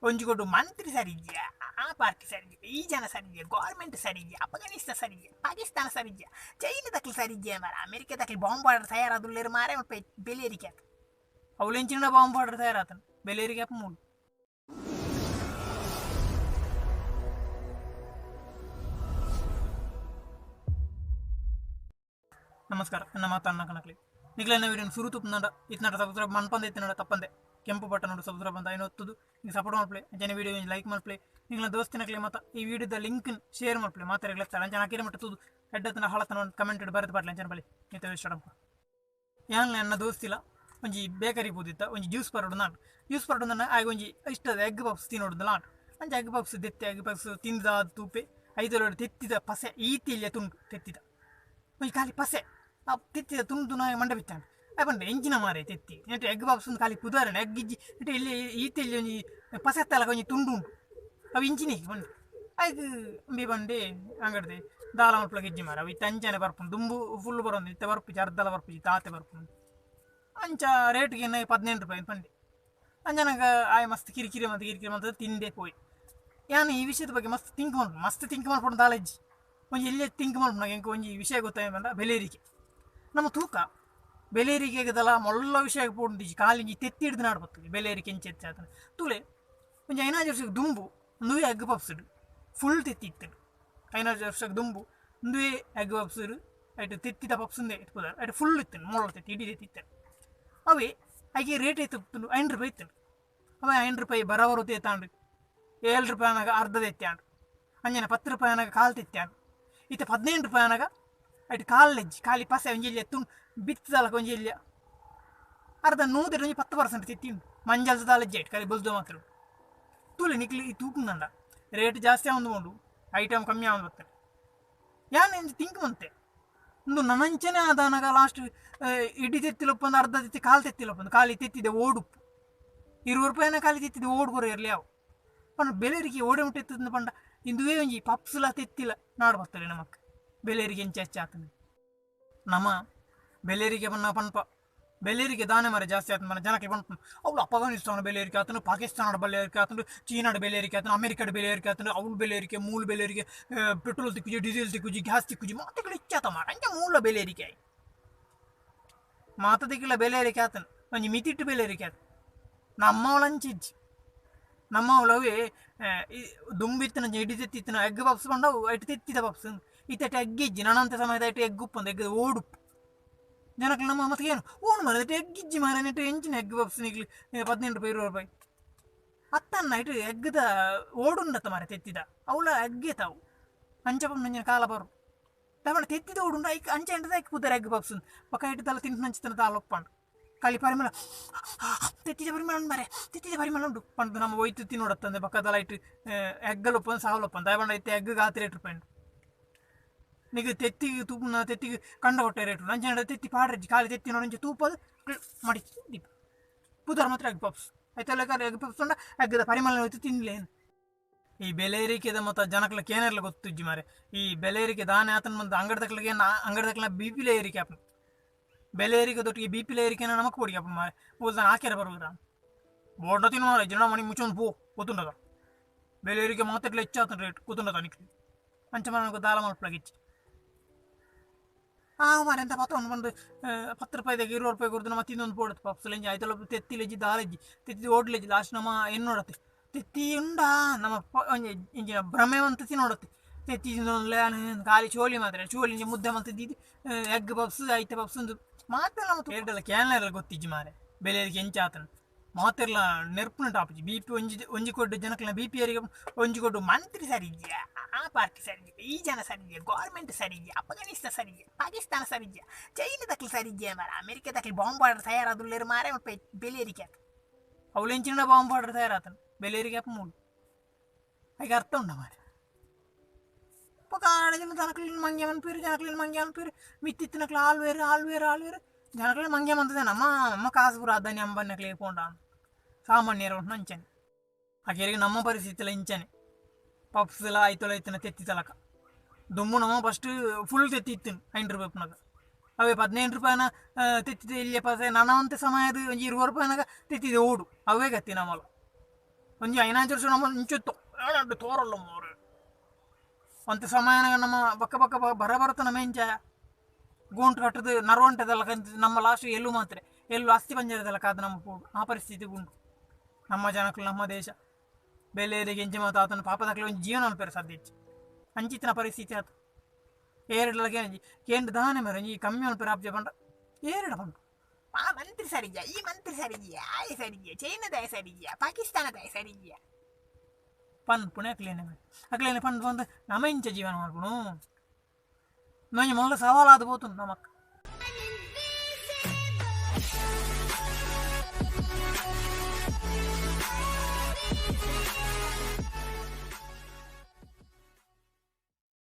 ಒಂಜಿ ಕೊಟ್ಟು ಮಂತ್ರಿ ಸರಿಜ್ಯ, ಆ ಪಾರ್ಟಿ ಸರಿಜ್ಯ, ಈ ಜನ ಸರಿಜ್ಯ, ಗೌರ್ಮೆಂಟ್ ಸರಿಜ್ಯ, ಅಫ್ಘಾನಿಸ್ತಾನ ಸರಿಜ್ಯ, ಪಾಕಿಸ್ತಾನ ಸರಿಜ್ಯ, ಚೈನಾ ದಕ್ಲು ಸರಿಜ್ಯ ಮಾರ, ಅಮೆರಿಕ ದಕ್ಲು ಬಾಂಬ್ ಆರ್ಡರ್ ತಯಾರಾದುಲ್ಲೇರು ಮಾರೆ. ಬೆಲೆ ಏರಿಕೆ ಆತ ಅವುಲು ಎಂಚಿನ ಬಾಂಬ್ ಆರ್ಡರ್ ತಯಾರಾತನ ಬೆಲೆ ಏರಿಕೆ ಆಪ ಮೂಲು. ನಮಸ್ಕಾರ, ನನ್ನ ಮಾತನ್ನ ಕಣಕ್ಲಿ ನಿಗ್ಲೆನ ವೀಡಿಯೋ ಸುರು ತುಪ್ಪನಾಡ ಇತ್ನಾಟ ಸಬ್ಸ್ಕ್ರೈಬ್ ಮನ್ಪಂದೆ ಇತ್ತಿನಾಡ ತಪ್ಪಂದೆ ಕೆಂಪು ಬಟನ್ ನೋಡು ಸಬ್ಸ್ಕ್ರೈಬ್ ಅಂತ ಐನು ಒತ್ತುದು ನೀವು ಸಪೋರ್ಟ್ ಮಾಡ್ಪ್ಲೆ. ಅಂಚನೆ ವೀಡಿಯೋ ಲೈಕ್ ಮಾಡ್ಪ್ಲೆ. ನಿಂಗಳ ದೋಸ್ತಿನಕ್ಲೆ ಮತ್ತ ಈ ವಿಡಿಯೋದ ಲಿಂಕ್ ಶೇರ್ ಮಾಡ್ಪ್ಲೆ. ಮಾತಾಡಗ್ಲೆ ಅಂಚನೆ ಹಾಕಿರ ಮಟ್ಟ ತೂದು ಎಡ್ಡತನ ಹಳತನ ಒಂದು ಕಮೆಂಟ್ ಬರೆದು ಪಾಟ್ಲೆ. ಅಂಚನೆ ಬಳಿ ನಿತ ಸ್ಟಾರ್ಟ್. ಯಾನ್ಲ ಎನ್ನ ದೋಸ್ತಿಲ ಒಂಜಿ ಬೇಕರಿ ಪೂದಿತ್ತ ಒಂಜಿ ಜ್ಯೂಸ್ ಪರೋಡು. ನಾನು ಜ್ಯೂಸ್ ಪರೋಡು ನನ್ನ ಆಗ ಒಂಜಿ ಇಷ್ಟದ ಎಗ್ ಪಪ್ಸ್ ತಿನ್ನೋಡುದಲ್ಲ ಆಂಡ್. ಅಂಚ ಎಗ್ ಪಪ್ಸ್ ದೆತ್ತೆ ಎಗ್ ಪಪ್ಸ್ ತಿಂದ ತೂಪೆ ಐದರೊಡು ತೆತ್ತಿದ ಪಸೆ ಈತಿಲ್ಯ ತುಂಡು ತೆತ್ತಿದ ಒಂಜಿ ಖಾಲಿ ಪಸೆ ಆ ತೆತ್ತಿದ ತುಂಡು ನಾಯ ಮಂಡ ಬಿತ್ತಾಂಡ್. ಅಯ್ಯ ಎಂಚಿನ ಮಾರೆ ತೆತ್ತಿ ನೆಟ್ ಎಗ್ ಪಪ್ಸ್ ಒಂದು ಖಾಲಿ ಪುದಾರಣ ಎಗ್ ಇಜ್ಜಿ ನೆಟ್ ಇಲ್ಲಿ ಈತೆಲ್ಲಿ ಒಂಜಿ ಪಸೆ ತಲಕ ಒಂಜಿ ತುಂಡು ಉಂಟು ಅವು ಇಂಚಿನಿ ಪಂಡೆ. ಐಕ್ ಅಂಬಿ ಬಂಡೆ ಅಂಗಡ್ದೆ ದಾಲ ಮಲ್ಪುಲಕ ಇಜ್ಜಿ ಮಾರೆ. ಅವು ಇತ್ತೆ ಅಂಚನೆ ಬರ್ಪುಂಡು, ದುಂಬು ಫುಲ್ ಬರೋಂದು ಇತ್ತೆ ಬರ್ಪುಜಿ, ಅರ್ಧಲ ಬರ್ಪುಜಿ, ತಾತೆ ಬರ್ಪುಂಡು. ಅಂಚ ರೇಟ್ಗೆ 18 ರೂಪಾಯಿ ಪಂಡೆ. ಅಂಚನಗ ಆಯ್ ಮಸ್ತ್ ಕಿರಿಕಿರಿ ಮಂತ್ ಕಿರಿಕಿರಿ ಮಂತ್ ತಿಂದೆ ಪೋಯಿ. ಯಾನ್ ಈ ವಿಷಯದ ಬಗ್ಗೆ ಮಸ್ತ್ ಥಿಂಕ್ ಮಲ್ಪು ಮಸ್ತ್ ಥಿಂಕ್ ಮಲ್ಪುಂಡು ದಾಲ ಇಜ್ಜಿ. ಒಂಜಿ ಎಲ್ಯ ಥಿಂಕ್ ಮಲ್ಪುನಾಗ ಎಂಕ್ ಒಂಜಿ ವಿಷಯ ಗೊತ್ತಾಯ ಪಂಡ ಬೆಲೆ ಏರಿಕೆ ನಮ್ಮ ತೂಕ ಬೆಲೆ ಏರಿಕೆಗದಲ ಮೊಲ್ಲ ವಿಷಯ ಪೋಡುಂದಿಜ್ಜಿ. ಖಾಲಿ ಒಂಜಿ ತೆತ್ತಿ ಹಿಡ್ದು ನಾಡ್ ಬರ್ತದೆ ಬೆಲೆ ಏರಿಕೆ ಎಂಚ ಹೆಚ್ಚಾತನ ತೂಲೆ. ಒಂಜಿ 5 ವರ್ಷಕ್ಕೆ ದುಂಬು ಒಂದುವೇ ಎಗ್ ಪಪ್ಸ್ ಫುಲ್ ತೆತ್ತಿ ಇತ್ತು. 5 ವರ್ಷಕ್ಕೆ ದುಂಬು ಒಂದುವೇ ಎಗ್ ಪಪ್ಸ್ ಐಟ್ ತೆತ್ತಿದ ಪಪ್ಸ್ ಉಂದೆ ಇತ್ಪುದಾರ್ ಐಟ್ ಫುಲ್ ಇತ್ತು, ಮೊಲ್ಲ ತೆತ್ತಿ ಇಡೀ ತೆತ್ತಿ ಇತ್ತು. ಅವೇ ಐಕೆ ರೇಟ್ ಇತ್ತು 5 ರೂಪಾಯಿ ಇತ್ತು. ಅವೇ 5 ರೂಪಾಯಿ ಬರಬರು ತೇತಾಂಡು 7 ರೂಪಾಯಿ ಅನಾಗ ಅರ್ಧ ತೆತ್ಯಾಂಡು. ಅಂಜನೆ 10 ರೂಪಾಯಿ ಅನಾಗ ಕಾಲು ತೆತ್ಯಾಂಡು. ಇತ್ತೆ 18 ರೂಪಾಯಿ ಅನಾಗ ಐಟ್ ಕಾಲು ಲೆಜ್ಜಿ ಖಾಲಿ ಪಸೆ ಒಂಜಿ ಎಲ್ಯ ತುಂಡು ಬಿತ್ತದಲಕ ಒಂಜಿ ಎಲ್ಯ ಅರ್ಧ ನೂದೆಡ್ ಒಂಜಿ 10% ತೆತ್ತಿ ಉಂಡು. ಮಂಜಲ್ದ ದಾಲ ಐಟ್ ಖಾಲಿ ಬೊಲ್ದು ಮಾತ್ರ. ತೂಲೆ ನಿಕ್ಲಿ ಈ ತೂಕುಂದಂಡ ರೇಟ್ ಜಾಸ್ತಿ ಆವೊಂದು ಉಂಡು, ಐಟಮ್ ಕಮ್ಮಿ ಆವೊಂದು ಬರ್ತದೆ. ಯಾನ್ ಎಂಚ ಥಿಂಕ್ ಮಂತೆ ಉಂದು ನನಂಚನೆ ಆದಾನಗ ಲಾಸ್ಟ್ ಇಡೀ ತೆತ್ತಿಲೊಪ್ಪಂದು ಅರ್ಧ ತೆತ್ತಿ ಕಾಲು ತೆತ್ತಿಲೊಪ್ಪಂದು ಖಾಲಿ ತೆತ್ತಿದೆ ಓಡುಪ್ಪು 20 ರೂಪಾಯಿನ ಖಾಲಿ ತೆತ್ತಿದೆ ಓಡು ಕೊರ ಇರಲಿ ಅವು ಪಂಡ ಬೆಲೆರಿಗೆ ಓಡೆ ಮುಟ್ಟ ಎತ್ತದ ಪಂಡ ಇಂದುವೇ ಒಂಜಿ ಪಪ್ಸುಲ ತೆತ್ತಿಲ ನಾಡು ಬರ್ತದೆ ನಮಕ್. ಬೆಲೆರಿಗೆ ಎಂಚ ಹೆಚ್ಚಾತನ ನಮ್ಮ ಬೆಲೆರಿಗೆ ಪನ್ನ ಪನ್ಪ ಬೆಲೆರಿಗೆ ದಾನೆ ಮರೆ ಜಾಸ್ತಿ ಆತನ ಮನೆ ಜನಕ್ಕೆ ಪನ್ಪ ಅವಳು ಅಫ್ಘಾನಿಸ್ತಾನ ಬೆಲೆ ಏರಿಕೆ ಆತನು, ಪಾಕಿಸ್ತಾನದ ಬೆಲೆ ಏರಿಕೆ ಆತನು, ಚೀನಾದ ಬೆಲೆ ಏರಿಕೆ ಆತನು, ಅಮೆರಿಕದ ಬೆಲೆ ಏರಿಕೆ ಆತನು, ಅವಳು ಬೆಲೆ ಏರಿಕೆ ಮೂಲ ಬೆಲೆ ಏರಿಕೆ, ಪೆಟ್ರೋಲ್ ತಿಕ್ಕುಜಿ, ಡೀಸೆಲ್ ತಿಕ್ಕುಜಿ, ಗ್ಯಾಸ್ ತಿಕ್ಕುಜಿ, ಮಾತುಗಳು ಹೆಚ್ಚಾತ ಮಾರ. ಅಂಚ ಮೂಲ ಬೆಲೆ ಏರಿಕೆ ಆಯಿ ಮಾತದಿಕ್ಕಿಲ್ಲ. ಬೆಲೆ ಏರಿಕೆ ಆತನು ಒಂಜಿ ಮಿತಿಟ್ಟು ಬೆಲೆ ಏರಿಕೆ ಆತ. ನಮ್ಮ ಅಂಚಿಜ್ಜಿ ನಮ್ಮ ಅವಳವೇ ದುಂಬಿತ್ತಿನ ಇಡಿ ತೆತ್ತಿತ್ತಿನ ಎಗ್ ಪಪ್ಸ್ ಪಂಡವು ಐಟ್ ತೆತ್ತಿದ ಪಪ್ಸ್ ಇತ್ತಟ ಎಗ್ ಇಜ್ಜಿ. ನನಂತ ಸಮಯದ ಐಟ್ ಎಗ್ ಉಪ್ಪಂದು ಎಗ್ ಓಡುಪ್ಪು ಜನಕ್ಕೆ ನಮ್ಮ ಮತ್ತೆ ಏನು ಓಣು ಮಾರ ಎಗ್ ಇಜ್ಜಿ ಮಾರ ನೆಟ್ಟು ಎಂಚಿನ ಎಗ್ ಪಪ್ಸ್ ನಿಕ್ಲಿ 18 ರೂಪಾಯಿ 20 ರೂಪಾಯಿ ಅತ್ತನ್ನ ಐಟ್ ಎಗ್ಗದ ಓಡುಂಡತ್ತ ಮಾರೆ ತೆತ್ತಿದ ಅವಳ ಎಗ್ಗೆ ತಾವು ಅಂಚ ಪಂಡ ಕಾಲ ಬರು ತಮಣ ತೆತ್ತಿದ ಓಡುಂಡು ಐಕ್ ಅಂಚ ಎಂಟದ ಐಕ್ ಪುದರ್ ಎಗ್ ಪಪ್ಸ್ ಪಕ್ಕ ಇಟ್ಟು ತಲ ತಿಂಟು ನಂಚಿತನ ತಾಲೊಪ್ಪಂಡು ಖಾಲಿ ಪರಿಮಳ ತೆತ್ತಿದ ಪರಿಮಳ ಉಂಡು ಮಾರೆ, ತೆತ್ತಿದ ಪರಿಮಳ ಉಂಡು ಪಂಡು ನಮ್ಮ ಒಯ್ತು ತಿನ್ನೋಡತ್ತಂದೆ ಪಕ್ಕದಲ್ಲ ಇಟ್ಟು ಎಗ್ಗಲೊಪ್ಪಂದು ಸಾವಲೊಪ್ಪಂದು ದಯಪಂಡ ಇತ್ತೆ ಎಗ್ ಗಾತಿ ರೇಟ್ ರೂಪಾಯಿ ನಿಗ ತೆತ್ತಿಗೆ ತೂಪುನ ತೆತ್ತಿಗೆ ಕಂಡ ಕೊಟ್ಟೆ ರೇಟ್ ನಂಚೆ ತೆತ್ತಿ ಪಾಡ್ರಜ್ಜಿ ಖಾಲಿ ತೆತ್ತಿ ನೋಡಂಚೆ ತೂಪದು ಮಡಿ ದೀಪ ಪುದರ್ ಮಾತ್ರ ಎಗ್ ಪಪ್ಸ್ ಆಯ್ತಲ್ಲ ಎಗ್ ಪಪ್ಸ್ ಉಂಡ ಎಗ್ಗದ ಪರಿಮಳ ಹೋಯ್ತು ತಿನ್ಲೇನು. ಈ ಬೆಲೆ ಏರಿಕೆದ ಮತ್ತು ಜನಕ್ಲ ಕೇನೆರ್ಲ ಗೊತ್ತುಜ್ಜಿ ಮಾರೆ. ಈ ಬೆಲೆ ಏರಿಕೆ ದಾನೆ ಆತನ ಬಂದು ಅಂಗಡಿ ತಕ್ಲಿಗೆ ಅಂಗಡಿ ತಕ್ಲ ಬಿ ಪಿಲೆ ಏರಿಕೆ ಆಪುಂಡು. ಬೆಲೆ ಏರಿಕೆ ದೊಟ್ಟಿಗೆ ಬಿ ಪಿಲೆ ಏರಿಕೆನ ನಮಕ್ ಪೋಡಿಗೆ ಆಪುಂಡು ಮಾರೆ. ಬೋಲ್ದಾನ ಆಕೆರೆ ಬರುವುದ ಬೋರ್ಡ ತಿನ್ನು ಮಾರೆ ಜನ ಮಣಿ ಮುಚ್ಚೊಂದು ಪೋ ಗೊತ್ತುಂಡದ ಬೆಲೆ ಏರಿಕೆ ಮಾತೆಟ್ಲ ಹೆಚ್ಚಾತನ ರೇಟ್ ಗೊತ್ತುಂಡದ ನಿಕ್ಲಿ ಅಂಚ ಮರ ದಾಲ ಮಲ್ಪಲಾಗಿಚ್ಚಿ ಆ ಮಾರೆ ಅಂತ ಪತ್ತ ಒಂದು ಬಂದು 10 ರೂಪಾಯಿದಾಗ 20 ರೂಪಾಯಿ ಕೊಡ್ದು ನಮ್ಮ ತಿನ್ನೊಂದು ಪೋಡತ್ತು ಪಪ್ಸ್ ಲೆಂಜಿ ಆಯ್ತಲ್ಲ ತೆತ್ತಿಲೆಜ್ಜಿ ದಾಲೆಜ್ಜಿ ತೆತ್ತಿ ಓಡ್ಲೆಜ್ಜಿ ಲಾಸ್ಟ್ ನಮ್ಮ ಎನ್ನೋಡತ್ತೆ ತೆತ್ತಿ ಉಂಡಾ ನಮ್ಮ ಒಂಜಿ ಇಂಚಿನ ಭ್ರಮೆ ಮಂತ ತಿನ್ನೋಡತ್ತೆ ತೆತ್ತಿ ತಿನ್ನೊಂದ್ಲೆ ಖಾಲಿ ಚೋಲಿ ಮಾತ್ರ ಚೋಲಿ ಇಂಚ ಮುದ್ದೆ ಮಂತ ದೀದಿ ಎಗ್ ಪಪ್ಸ್ ಐತೆ ಪಪ್ಸ್ ಒಂದು ಮಾತೆಲ್ಲ ಮತ್ತು ಎರಡೆಲ್ಲ ಕ್ಯಾನ್ಲೆಲ್ಲ ಗೊತ್ತಿಜ್ಜಿ ಮಾರೆ. ಬೆಲೆ ಏರಿಕೆ ಎಂಚ ಆತನ ಮಾತೆರ್ಲ ನೆರ್ಪುನ ಟಾಪುಜಿ ಬಿ ಪಿ ಒಂಜಿ ಒಂಜಿ ಕೊಡ್ಡು ಜನಕ್ಲ ಬಿ ಪಿ ಏರಿಕೆ ಒಂಜಿ ಕೊಡ್ಡು ಮಂತ್ರಿ ಸರಿಜ್ಯ, ಆ ಪಾರ್ಟಿ ಸರಿಜ್ಯ, ಈ ಜನ ಸರಿಜ್ಯ, ಗೌರ್ಮೆಂಟ್ ಸರಿಜ್ಯ, ಅಫ್ಘಾನಿಸ್ತಾನ ಸರಿಜ್ಯ, ಪಾಕಿಸ್ತಾನ ಸರಿಜ್ಯ, ಚೈನಾ ದಕ್ಲು ಸರಿಜ್ಯ ಮಾರ, ಅಮೆರಿಕ ದಕ್ಲು ಬಾಂಬ್ ಆರ್ಡರ್ ತಯಾರಾದುಲ್ಲೇರು ಮಾರೆ. ಬೆಲೆ ಏರಿಕೆ ಆತ ಅವಳು ಎಂಚಿನ ಬಾಂಬ್ ಆರ್ಡರ್ ತಯಾರಾತನ ಬೆಲೆ ಏರಿಕೆ ಆಪ ಮೂಲು ಐಕ ಅರ್ಥ ಉಂಡ ಮಾರೆ. ಪಕಾಡ ಜನಕ್ಲಿನ ಮಂಗ್ಯ ಮನ್ಪೇರು ಜನಕ್ಲಿನ ಮಂಗ್ಯ ಮನ್ಪೇರು ಮಿತ್ತಿತ್ತಿನಕ್ಲು ಆಲ್ವೇರು ಆಲ್ವೇರು ಆಲ್ವೇರು ಜನಕ್ಲಿನ ಮಂಗ್ಯ ಮಂತದೆ ನಮ್ಮ ನಮ್ಮ ಕಾಸು ಪೂರ ಅದಾನಿ ಅಂಬನ್ನಕ್ಲೆ ಪೋಂಡ ಸಾಮಾನ್ಯರು ಉಂಟು ಅಂಚನೆ ಆಕೆರಿಗೆ ನಮ್ಮ ಪರಿಸ್ಥಿತಿ ಇಂಚನೆ ಪಪ್ಸ್ ಎಲ್ಲ ಐತೊಲ ಐತನ ತೆತ್ತಿ ತಲಕ ದುಮ್ಮು ನಮ್ಮ ಫಸ್ಟ್ ಫುಲ್ ತೆತ್ತಿ ಇತ್ತು 5 ರೂಪಾಯಿ ಪುನಗ ಅವೇ 18 ರೂಪಾಯಿನ ತೆತ್ತಿದೆ ಇಲ್ಲಿ ಪಸೆ ನನವಂತೆ ಸಮಯದ ಒಂಜಿ 20 ರೂಪಾಯಿನಾಗ ತೆತ್ತಿದೆ ಓಡು ಅವೇ ಗತಿ ನಮ್ಮಲ್ಲ. ಒಂಜಿ ಐನಾಜಿ ವರ್ಷ ನಮ್ಮ ಇಂಚಿತ್ತು ತೋರಲ್ಲ ಮೋರೆ. ಒಂತೆ ಸಮಯ ನಮ್ಮ ಬಕ್ಕ ಬಕ್ಕ ಬರ ಬರತ ನಮ್ಮ ಎಂಚ ಗೋಂಟು ಕಟ್ಟದು ನರವಂಟದಲ್ಲ ನಮ್ಮ ಲಾಸ್ಟ್ ಎಲ್ಲು ಮಾತ್ರ ಎಲ್ಲು ಅಸ್ಥಿ ಪಂಜರದಲ್ಲ ಕಾದು ನಮ್ಮ ಪೋಡು ಆ ಪರಿಸ್ಥಿತಿ ಉಂಟು. ನಮ್ಮ ಜನಕ್ಕಲು ನಮ್ಮ ದೇಶ ಬೆಲೆರಿಗೆ ಎಂಚ ಮಾತ ಆತನ ಪಾಪದಕ್ಲೆ ಒಂಜಿ ಜೀವನ ಅನ್ಪೇರು ಸಾಧ್ಯ ಇಚ್ಚಿ ಅಂಚಿತ್ತಿನ ಪರಿಸ್ಥಿತಿ ಆತು. ಏರಡ್ಲ ಕೇಂದ್ರ ದಾನೆ ಮರ ಈ ಕಮ್ಮಿ ಅನ್ಪೇರು ಆಪ್ಜೆ ಪಂಡ ಏರಡ ಪಂಡ ಆ ಮಂತ್ರಿ ಸರಿಜ ಈ ಮಂತ್ರಿ ಸರಿಜಿಯ ಆಯ ಸರಿಜಿಯ ಚೈನಾದಾಯ ಸರಿಜಿಯ ಪಾಕಿಸ್ತಾನದಾಯ ಸರಿಜಿಯ ಪನ್ ಪುಣೆ ಅಕ್ಲೇನೆ ಅಕ್ಲೇನೆ ಪಂಡ್ ಬಂದು ನಮ ಇಂಚ ಜೀವನ ಮಾಡ್ಕೊಣು. ನಂಜಿ ಮೊದಲ ಸವಾಲಾದ ಪೋತು ನಮಕ್.